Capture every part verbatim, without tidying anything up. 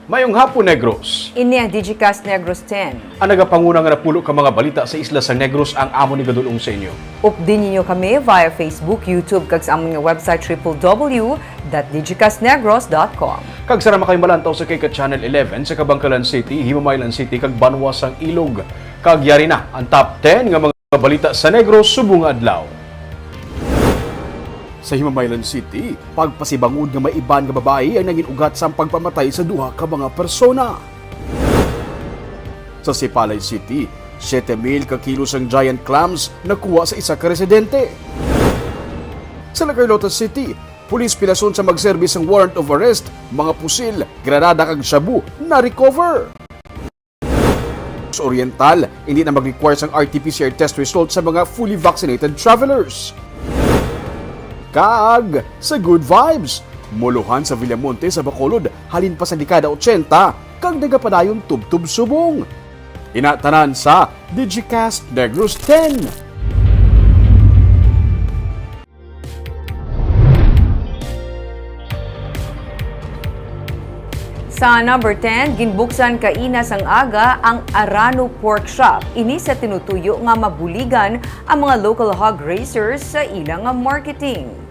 Mayong hapon, Negros. Ini ang Digicast Negros ten. Ang nagapanguna nga napulo ka mga balita sa isla sa Negros ang amon igadul-ong sa inyo. Updi ninyo kami via Facebook, YouTube, kag sa amon nga website, triple W dot digicast negros dot com. Kag sara man kaayo malantaw sa K K Channel eleven sa Kabankalan City, Himamaylan City, kag Banwa sang Ilog. Kag yari na ang top ten nga mga balita sa Negros subong nga adlaw. Sa Himamaylan City, pagpasibangod nga may iban nga babayi ang nangin ugat sang pagpamatay sa duha ka mga persona. Sa Sipalay City, siete mil ka kilo sang giant clams nakuha sa isa ka residente. Sa Locarlota City, pulis pilason sa magserbi sang warrant of arrest, mga pusil, granada kag shabu na-recover. Sa Oriental, hindi na mag-require sang R T P C R test result sa mga fully vaccinated travelers. Kag sa Good Vibes, muluhan sa Villamonte sa Bacolod halin pa sa dekada ochenta kag nagapadayon tubtob subong. Ina tanan sa Digicast Negros ten. Sa number ten, ginbuksan kaina sang aga ang Arano Pork Shop. Ini sa tinutuyo nga mabuligan ang mga local hog raisers sa ila nga marketing.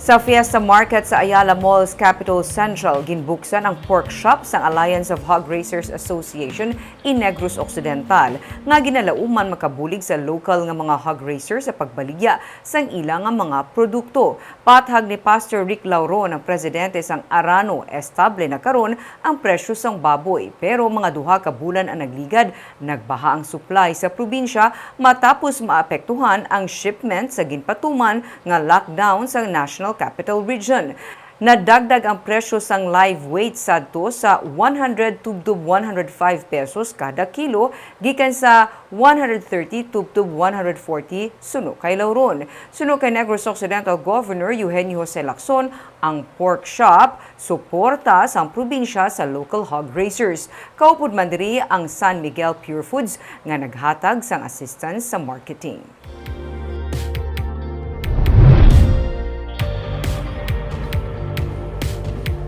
Sa Fiesta Market sa Ayala Malls Capitol Central, ginbuksan ang pork shop sang Alliance of Hog Raisers Association in Negros Occidental, nga ginalauman makabulig sa lokal nga mga hog raisers sa pagbaligya sang ila nga mga produkto. Paathag ni Pastor Rick Lauron, ang presidente sang Arano, estable na karon ang presyo sang baboy, pero mga duha ka bulan ang nagligad, nagbaha ang supply sa probinsya matapos maapektuhan ang shipment sa ginpatuman nga lockdown sa National Capital Region. Nadagdag ang presyo sang live weight sadto sa one hundred tubtob one hundred five pesos kada kilo, gikan sa one hundred thirty tubtob one hundred forty suno kay Lauron. Suno kay Negros Occidental Governor Eugenio Jose Lacson, ang pork shop suporta sang probinsya sa local hog raisers. Kaupod man diri ang San Miguel Pure Foods nga naghatag sang assistance sa marketing.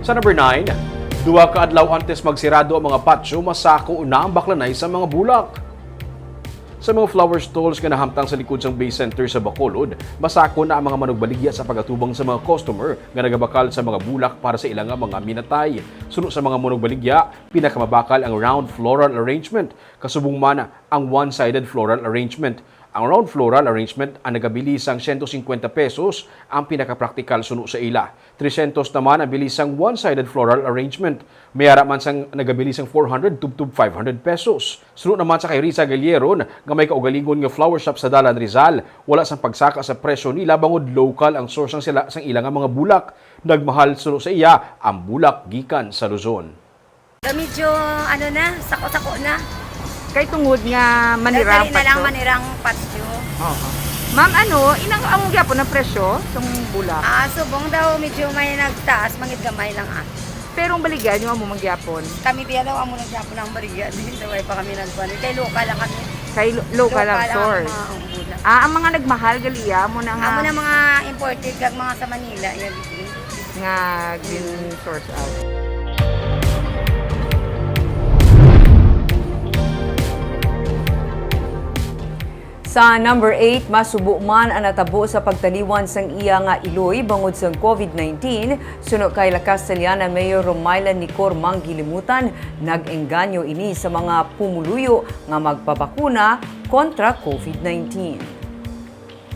Sa number nine, duha ka adlaw antes magsirado ang mga patio, masako na ang baklanay sa mga bulak. Sa mga flower stalls nga nahamtang sa likod sang Bay Center sa Bacolod, masako na ang mga manugbaligya sa pag-atubang sa mga customer nga nagabakal sa mga bulak para sa ila nga mga minatay. Suno sa mga manugbaligya, pinakamabakal ang round floral arrangement, kasubong man ang one-sided floral arrangement. Ang round floral arrangement ang nagabili sang siyento singkwenta pesos, ang pinakapraktikal suno sa ila. Tresyentos naman ang bili sang one-sided floral arrangement. May ara man sang nagabili sang four hundred tubtob five hundred pesos. Suno naman sa kay Risa Gallieron nga may kaugalingon nga flower shop sa Dalan Rizal, wala sang pagsaka sa presyo nila bangod lokal ang source sang sila, sang ila nga mga bulak. Nagmahal suno sa iya ang bulak gikan sa Luzon. Medyo, ano na, sako-sako na. Kay tungod nga manira ang patyo? Dali na lang manira ang patyo. Oo. Ma'am, ano, inang amo gyapon ang presyo sang bulak? Ah, subong daw medyo may nagtaas, mangit gamay lang, ah. Pero ang baligya nyo amo man gyapon? Kami biya daw amo lang gyapon ang baligya. Di daw ay pa kami nagkuan. Kay lokal lang kami. Kay lo-, lokal ang source. Lokal ang mga, ang bulak. Ah, ang mga nagmahal gali iya, amo na nga. Amo na mga imported kag mga sa Manila, iya gid. Nga gin-source out. Sa number eight, masubo man ang natabo sa pagtaliwan sang iya nga iloy bangod sang COVID nineteen. Suno kay La Castellana Mayor Romyla Nicor Manggilimutan, nag-engganyo ini sa mga pumuluyo nga magpabakuna kontra COVID nineteen.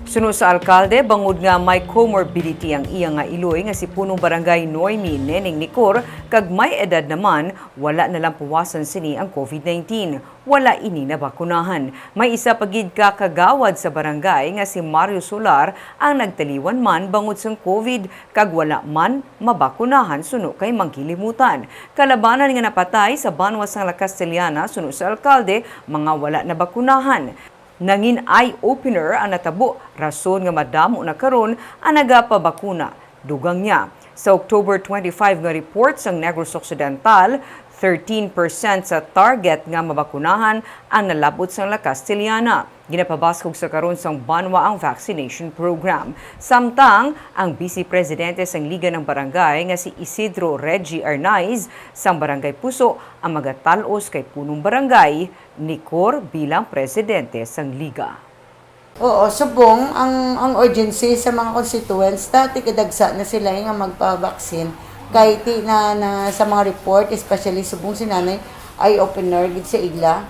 Suno sa alkalde, bangod nga may comorbidity ang iya nga iloy nga si Punong Barangay Noemi Neneng Nicor kag may edad naman, wala na lang puwasan sini ang COVID nineteen. Wala ini nabakunahan. May isa pa gid ka kagawad sa barangay nga si Mario Solar ang nagtaliwan man bangod sang COVID kag wala man mabakunahan, suno kay Manggilimutan. Kalabanan nga napatay sa banwa sang La Castellana, suno sa alkalde, mga wala nabakunahan. Nangin eye-opener ang natabo, rason nga madamo na karon ang nagapabakuna, dugang niya. Sa October twenty-five nga report sang Negros Occidental, thirteen percent sa target nga mabakunahan ang nalab-ot sang La Castellana. Ginapabaskog sa karon sang banwa ang vaccination program. Samtang ang Vice Presidente sang Liga ng Barangay nga si Isidro Reggie Arnaiz sang Barangay Puso ang magatal-os kay punong barangay ni Cor bilang presidente sang Liga. Oo, subong ang, ang urgency sa mga constituents, ta, tigkadagsa na sila nga magpa-vaccine. Kay ti na, na sa mga report, especially subong si nanay, eye-opener gid sa ila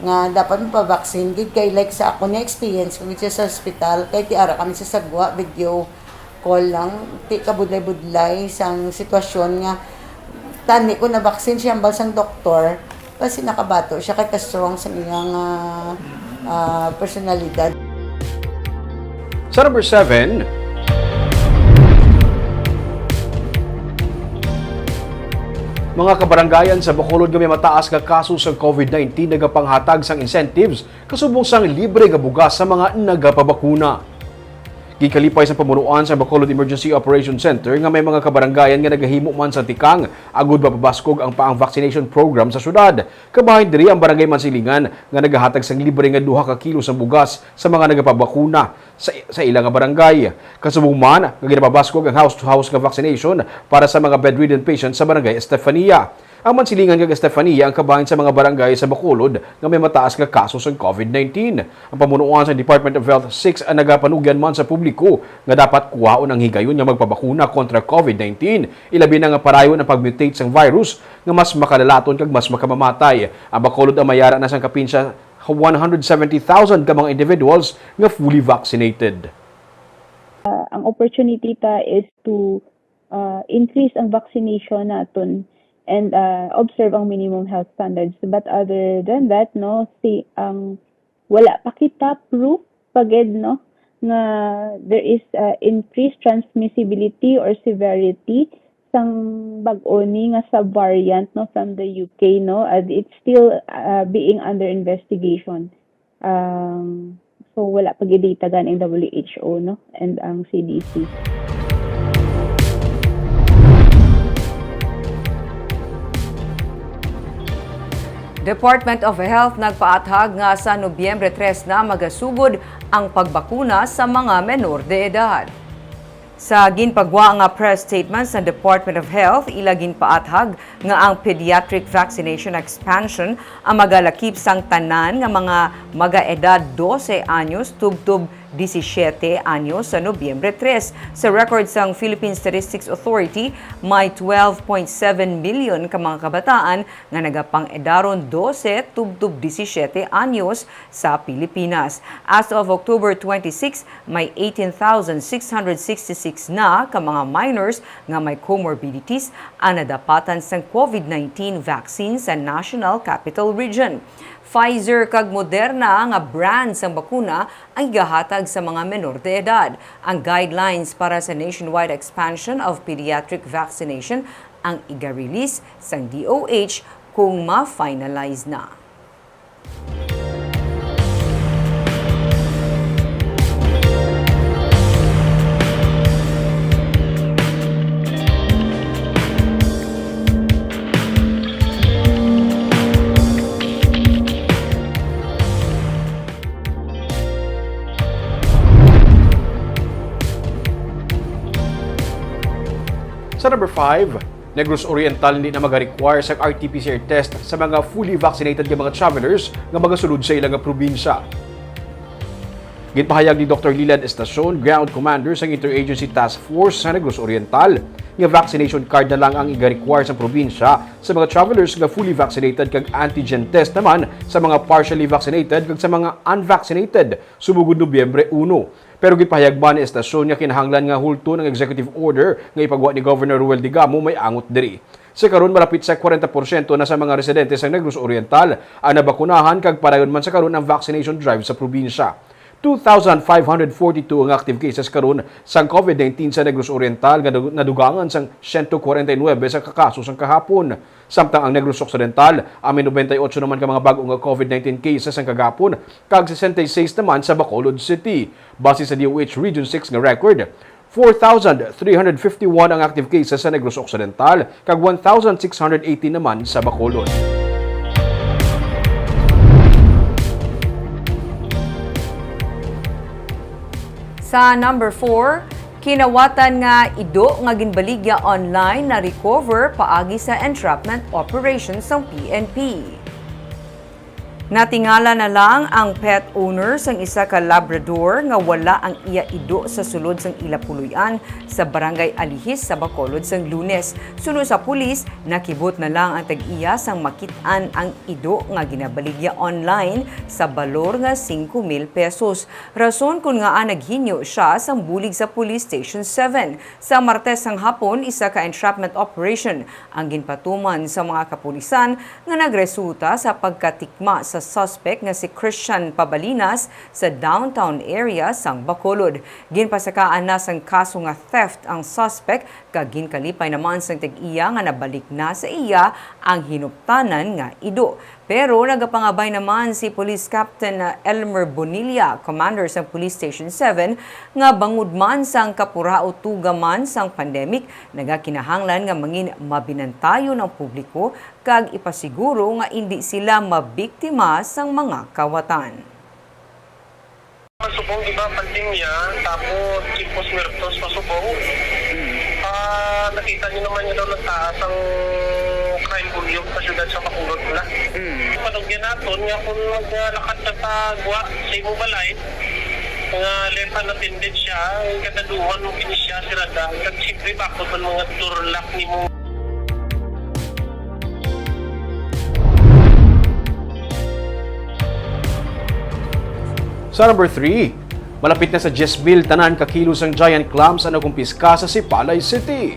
nga dapat mapa-vaccine gid. Kay, like, sa ako na experience ko gid sa hospital, kay ti ara kami sa sagwa, video call lang, ti kabudlay-budlay sang sitwasyon nga tani ko na-vaccine siya, hambal sang doktor, kasi nakabato siya kay ka-strong sa iyang, ah, ah, personalidad. Sa number seven, mga kabarangayan sa Bacolod nga may mataas nga kaso sa COVID nineteen nagapanghatag sang incentives kasubong sang libre nga bugas sa mga nagapabakuna. Ginkalipay sa pamunuan sa Bacolod Emergency Operation Center nga may mga kabarangayan nga nagahimo man sa tikang agud mapabaskog ang pa ang vaccination program sa syudad. Kabahin diri ang Barangay Mansilingan nga nagahatag sang libre nga duha ka kilo sang bugas sa mga nagapabakuna sa, sa ila nga barangay. Kasubong man nga ginapabaskog ang house-to-house nga vaccination para sa mga bedridden patients sa Barangay Estefania. Ang Mansilingan kag Estefania ang kabahin sa mga barangay sa Bacolod nga may mataas nga kaso sang COVID nineteen. Ang pamunuan sa Department of Health six ang nagapanugyan man sa publiko nga dapat kuhaon ang higayon nga magpabakuna kontra COVID nineteen, ilabi na nga parayon ang pag-mutate sang virus nga mas makalalaton kag mas makamamatay. Ang Bacolod ang may ara na sang kapin sa one hundred seventy thousand ka mga individuals nga fully vaccinated. Uh, ang opportunity ta is to uh, increase ang vaccination naton and uh, observe ang minimum health standards. But other than that, no, si ang wala pa kita proof pagid, no, nga there is uh, increased transmissibility or severity sang bag-o ni nga sub-variant, no, from the U K, no, and it's still uh, being under investigation. Um, so wala pa gid data ganing W H O, no, and ang C D C. Department of Health nagpaathag nga sa Nobyembre tres na magasugod ang pagbakuna sa mga menor de edad. Sa ginpagwa nga press statement sa Department of Health, ila ginpaathag nga ang pediatric vaccination expansion ang magalakip sang tanan nga mga magaedad dose anyos tubtob disisiete anyos sa Nobyembre tres. Sa record sang Philippine Statistics Authority, may twelve point seven million ka mga kabataan nga nagapang-edaron dose tubtob disisiete anyos sa Pilipinas. As of October twenty-six, may eighteen thousand six hundred sixty-six na ka mga minors nga may comorbidities ang nadapatan sang COVID nineteen vaccine sa National Capital Region. Pfizer kag Moderna nga brand sang bakuna ang igahatag sa mga menor de edad. Ang guidelines para sa nationwide expansion of pediatric vaccination ang iga-release sang D O H kung ma-finalize na. Sa number five, Negros Oriental hindi na magarequire sa R T P C R test sa mga fully vaccinated nga mga travelers nga magasulod sa ila nga probinsya. Ginpahayag ni Doktor Lilad Estacion, Ground Commander sang Interagency Task Force sa Negros Oriental, nga vaccination card na lang ang iga-require sa probinsya sa mga travelers nga fully vaccinated kag antigen test naman sa mga partially vaccinated kag sa mga unvaccinated subong gud Nobyembre uno. Pero ginpahayag man ni Estacion nga kinahanglan nga hulton ang executive order nga ipagwa ni Governor Ruel Digamo may angot diri. Sa karon, malapit sa kwarenta porsyento na sa mga residente sa Negros Oriental ang nabakunahan kag padayon man sa karon ang vaccination drive sa probinsya. Two thousand five hundred forty-two ang active cases karon sang COVID nineteen sa Negros Oriental nga nadu-, nadugangan sang siyento kwarenta y nuebe sa kakaso sang kahapon. Samtang ang Negros Occidental, ang may nobenta y otso naman ka mga bag-o nga COVID nineteen cases ang kagapon, kag sesenta y seis naman sa Bacolod City. Base sa D O H Region six nga record, Four thousand three hundred fifty-one ang active cases sa Negros Occidental, kag one thousand six hundred eighty naman sa Bacolod. Sa number four, kinawatan nga ido nga ginbaligya online na-recover paagi sa entrapment operation sang P N P. Natingala na lang ang pet owner sang isa ka Labrador nga wala ang iya ido sa sulod sang ila puloy-an sa Barangay Alihis sa Bacolod sang Lunes. Suno sa pulis, nakibot na lang ang tag-iya sang makit-an ang ido nga ginabaligya online sa balor nga singko mil pesos. Rason kon ngaa naghinyo sia sang bulig sa Police Station seven. Sa Martes sang hapon, isa ka entrapment operation ang ginpatuman sa mga kapulisan nga nagresulta sa pagkatikma sa suspect nga si Christian Pabalinas sa downtown area sang Bacolod. Ginpasakaan na sang kaso nga theft ang suspect kag ginkalipay naman sang tag-iya nga nabalik na sa iya ang hinuptanan nga ido. Pero nagapangabay naman si Police Captain Elmer Bonilla, commander sang Police Station seven, nga bangod man sang kapurao tuga man sang pandemic, nagakinahanglan nga mangin mabinantayon ang publiko kag ipasiguro nga indi sila mabiktima sang mga kawatan. Subong, di ba, pandemya, tapos tiempos muertos pa subong. Mm. Ah, nakita niyo naman nga daw nagtaas ang crime volume sa siyudad sa Bacolod na. Mm. Panugyan naton nga kung maglakad ka sa gwa sa imong balay, nga left unattended siya, ang kadaluhan mo kini siya, sirada, kag siyempre bakod man mga door lock nimo. Sa number three, malapit na sa diyes mil tanan ka kilo sang giant clams ang nakumpiska sa Sipalay City.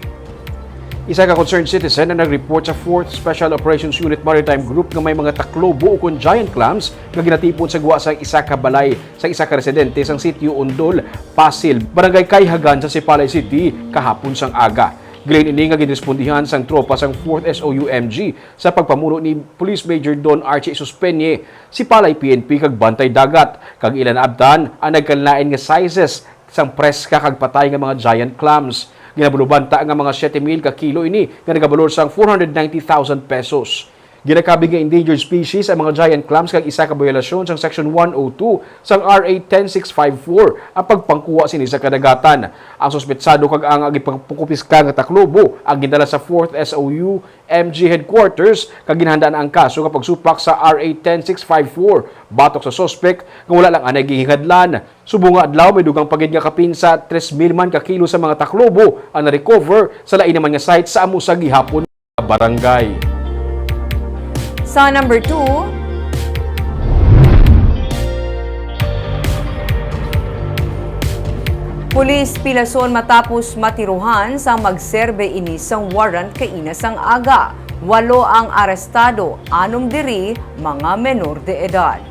Isa ka concerned citizen ang nag-report sa Fourth Special Operations Unit Maritime Group nga may mga taklobo ukon giant clams nga ginatipon sa gwa sang isa ka balay sa isa ka residente sang Sitio Undol, Pasil, Barangay Kayhagan sa Sipalay City kahapon sang aga. Gilayon ini nga ginrespondihan sang tropa sang Fourth S O U M G sa pagpamuno ni Police Major Don Archie Suspeñe, Sipalay P N P kag Bantay Dagat, kag ila naabtan ang nagkalain nga sizes sang preska kag patay nga mga giant clams. Ginabulobanta nga mga siyete mil ka kilo ini nga nagabalor sang four hundred ninety thousand pesos. Ginakabig nga endangered species ang mga giant clams kag isa ka biolasyon sang Section one oh two sang R A ten six five four ang pagpangkuha sini sa kadagatan. Ang suspetsado kag ang gipangkupiska nga taklobo ang gindala sa Fourth S O U M G headquarters kag ginhandaan ang kaso nga pagsupak sa R A ten six five four batok sa suspek nga wala lang anay ginhadlan. Subong nga adlaw, may dugang pa gid nga kapin sa tres mil man ka kilo sa mga taklobo ang na-recover sa lain naman nga site sa amo sa gihapon nga barangay. Sa number two, pulis pilason matapos matiruhan sa magserbe ini sang warrant kaina sang aga. Walo ang arestado, anom diri mga menor de edad.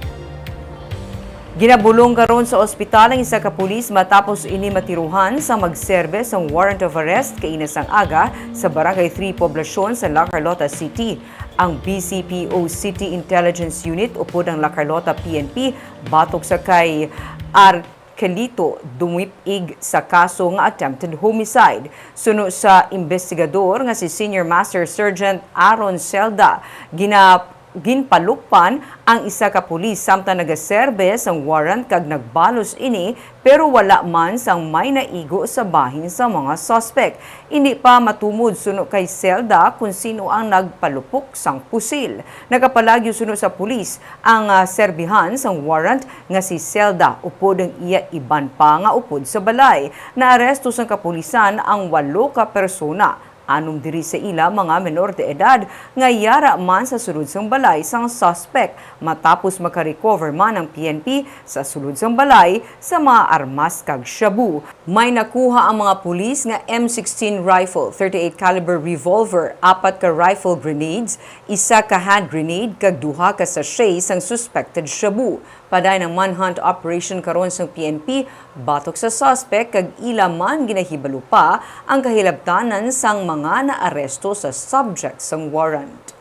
Ginabulong karon sa ospital ang isa ka pulis matapos ini matiruhan sa magserbe sang warrant of arrest kaina sang aga sa Barangay three Poblacion sa La Carlota City. Ang B C P O City Intelligence Unit upod ang La Carlota P N P batok sa kay Arkelito Dumipig sa kaso nga attempted homicide. Suno sa investigador nga si Senior Master Sergeant Aaron Celda, gina-, ginpalukpan ang isa ka pulis samtang nagaserbe sang warrant kag nagbalos ini, pero wala man sang may naigo sa bahin sa mga suspek. Indi pa matumod suno kay Celda kon sino ang nagpalupok sang pusil. Nagapalagyo suno sa pulis ang, ah, serbihan sang warrant nga si Celda upod ang iya iban pa nga upod sa balay. Naaresto sang kapulisan ang walo ka persona. Anom diri sa ila mga menor de edad nga yara man sa sulod sang balay sang suspek, matapos makarecover man ang P N P sa sulod sang balay sa mga armas kag shabu. May nakuha ang mga pulis nga M sixteen rifle, thirty-eight caliber revolver, apat ka rifle grenades, isa ka hand grenade, kag duha ka sachet sang suspected shabu. Padayon ang manhunt operation karon sang P N P batok sa suspek kag ila man ginahibalo pa ang kahilabtanan sang mga naaresto sa subject sang warrant.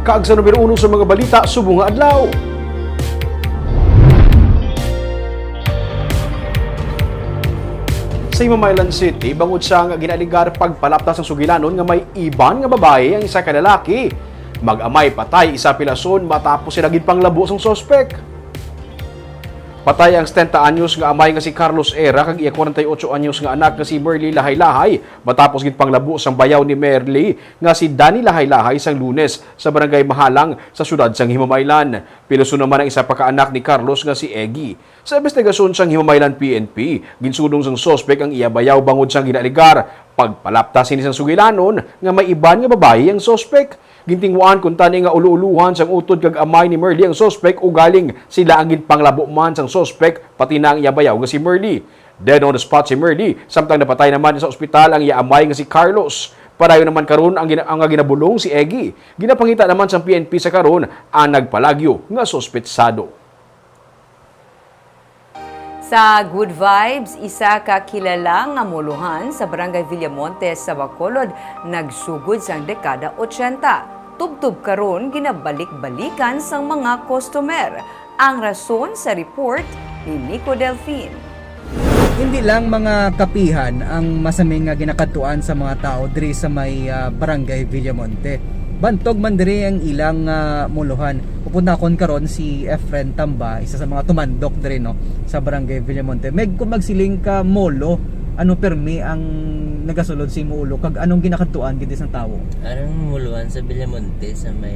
Kag sa numero uno sa mga balita subong nga adlaw. Sa Himamaylan City, bangod sang ginaaligar pagpalapta sang sugilanon nga may iban nga babayi ang isa ka lalaki, mag-amay patay isa pilason matapos sila ginpanglabo sang suspek. Patay ang setenta anyos nga amay nga si Carlos Era kag iya kwarenta y ocho anyos nga anak nga si Merly Lahay-Lahay matapos ginpanglabo sang bayaw ni Merly nga si Danny Lahay-Lahay sang Lunes sa Barangay Mahalang sa siyudad sang Himamaylan. Pilason naman ang isa pa ka anak ni Carlos nga si Eggy. Sa imbestigasyon sang Himamaylan P N P, ginsudong sang suspek ang iya bayaw bangod sang ginaaligar pagpalapta sini sang sugilanon nga may iban nga babayi ang suspek. Gintinguhaan kuntani nga ulo-ulohan sang utod kag amay ni Merly ang suspek ugaling sila ang ginpanglabo man sang suspek pati na ang iya bayaw nga si Merly. Dead on the spot si Merly, samtang napatay naman sa ospital ang iya amay nga si Carlos. Padayon naman karon ang gina-, ang ginabulong si Eggy. Ginapangita naman sang P N P sa karon ang nagpalagyo nga suspetsado. Sa Good Vibes, isa ka kilala nga molohan sa Barangay Villamonte sa Bacolod nagsugod sang dekada ochenta. Tubtob karon ginabalik-balikan sang mga customer. Ang rason sa report ni Nico Delfin. Hindi lang mga kapihan ang masaming nga ginakadtuan sa mga tao diri sa may, ah, Barangay Villamonte. Bantog man diri ang ilang, ah, molohan. Pupuntakon karon si Efren Tamba, isa sa mga tumandok diri, no, sa Barangay Villamonte. Meg, kung magsiling ka molo, ano permi ang nagasulod sa imo ulo, kag anong ginakadtuan gid sang tawo? Arang molohan sa Villamonte sa may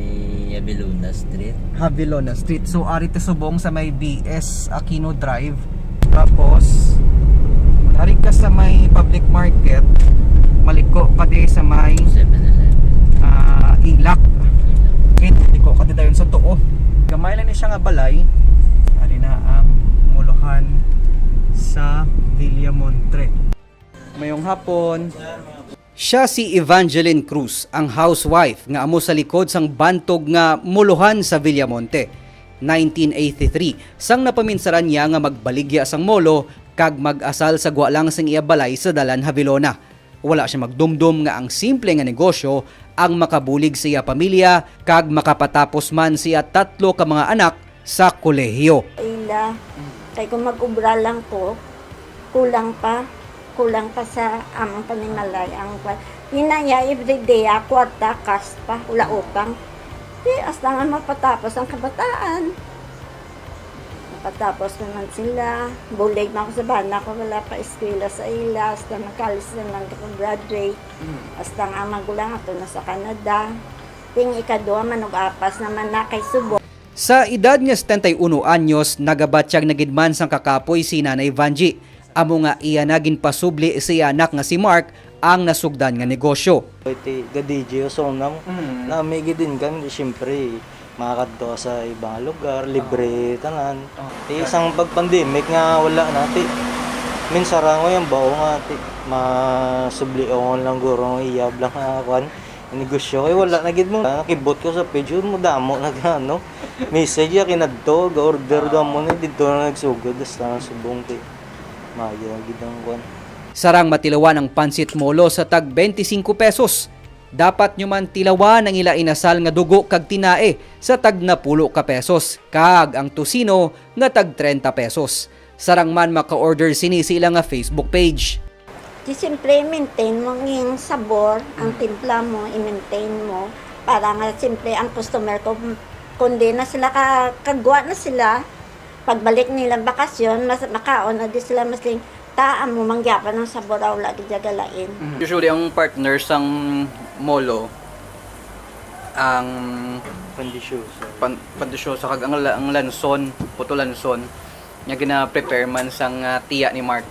Abilona Street. Havilona Street. So, ari ti subong sa may B S Aquino Drive. Tapos, ari ka sa may public market, maliko ka di sa may, Seven Eleven. Ah, Ilak. Okay, liko ka di dayon sa tuo. Gamay lang ni siya nga balay. Ari na ang molohan sa Villamonte. Mayong hapon. Siya si Evangeline Cruz, ang housewife nga amo sa likod sang bantog nga molohan sa Villamonte. Nineteen eighty-three, sang napaminsaran niya nga magbaligya sang molo kag mag-asal sa gwa lang sang iya balay sa Dalan Havilona. Wala siya magdumdom nga ang simple nga negosyo ang makabulig sa iya pamilya kag makapatapos man sa iya tatlo ka mga anak sa kolehiyo. Ila, kay kung mag-ubra lang ko, kulang pa, kulang pa sa among panimalay ang kwa-, inaya everyday, ah, kwarta, cash pa, wala utang. Di, hasta nga mapatapos ang kabataan. Mapatapos naman sila, bulig man ako sa bana ko, wala pa eskwela sa ila, hasta nakalis naman ako graduate. Hasta nga ang magulang ato na sa Canada. Ting ikaduha man ug apas naman na kay subong. Sa edad nga setenta y uno anyos, nagabatyag na gid man sang kakapoy si Nanay Vangie. Amo nga iya na ginpasubli sa iya anak nga si Mark ang nasugdan nga negosyo. Iti ga-D J o sonam, Mm. nami gid income, di siyempre, makakadto ka sa ibang lugar, libre tanan. Oh. Ti isang pag-pandemic nga wala na, ti, minsan ra ko yung bao nga, ti, masubli ko lang guro, iyab lang nga, kwan, negosyo, kay wala na gid mo. Nakibot ko sa page, mo damo na gano. Message ya kinadto, ga-order daw mo ni, dito na nagsugod, hasta na subong, ti. Mayo gid ang kwan. Sarang matilawan ang pansit molo sa tag twenty-five pesos. Dapat nyo man tilawan ang ila inasal nga dugo kag tinae sa tag napulo ka pesos, kag ang tocino nga tag treinta pesos. Sarang man maka-order sini sa ila nga Facebook page. Di siyempre, i-maintain mo ang iyang sabor, ang timpla mo, i-maintain mo, para nga siyempre ang customer ko, kung di na sila ka-, kagwa na sila, pagbalik nila bakasyon, mas makaon na di sila masling, ta amo man gyapon ang sabor, ah, wala gid galain. Usually, ang partner sang molo, ang Pandisyosa. pan-, pandisyosa kag ang la-, ang lanson, puto lanson, nga gina-prepare man sang, ah, tiya ni Mark.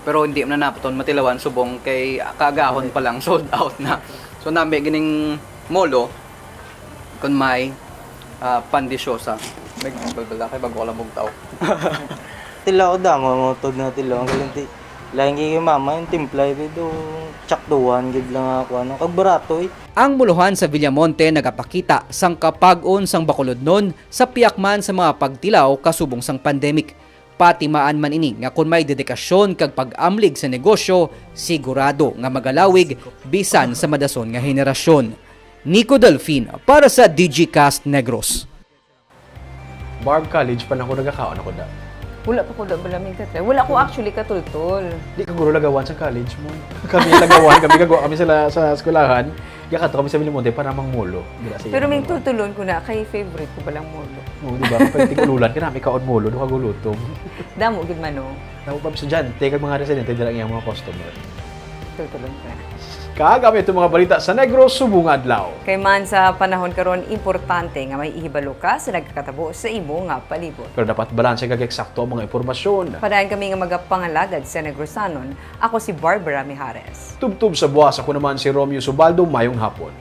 Pero hindi man na naton matilawan subong kay kaagahon pa lang, sold out na. So, nami gining molo, kun may, ah, pandisyosa. May balbala kay bago ka lang bugtaw. Tilaw damo mo tod na tilaw. Ang galing ti-, lain kay mama yung timpla, eh, do, tsaktuhan gid lang ako, ano, kag barato, eh. Ang molohan sa Villamonte nagapakita sang kapag-on sang Bacolodnon sa pihak man sa mga pagtilaw kasubong sang pandemic. Patimaan man ini nga kon may dedikasyon kag pag-amlig sa negosyo, sigurado nga magalawig bisan sa madason nga henerasyon. Nico Delfin para sa Digicast Negros. Barb College pa na ako nagakaon ako da. Wala pa ko da bala ming tatry. Wala ko actually katultol. Di ka guro lagawan sa college mo. Kami lagawan, kami gagawa kami sa, la- sa eskwelahan. Gakato kami sa Milimonte para mangmolo. Dira sa Pero iyang ming lugar. Tultulon ko na kay favorite ko balang molo. Oo, di ba? Kapag tig-ululan ka na, may kaon molo, duha gulutom. Damo gid man, no? Tapos pag estudyante, kag mga residente, dira ang iyang mga customer. Tultulon ko na. Kag kami itong mga balita sa Negros subong adlaw. Kay man sa panahon karon, importante nga may ihibalo ka sa nagkakatabo sa imo nga palibot. Pero dapat balanse kag eksakto ang mga impormasyon. Padayon kami nga magapangalagad sa Negrosanon. Ako si Barbara Mijares. Tubtob sa buwas, ako naman si Romeo Subaldo. Mayong hapon.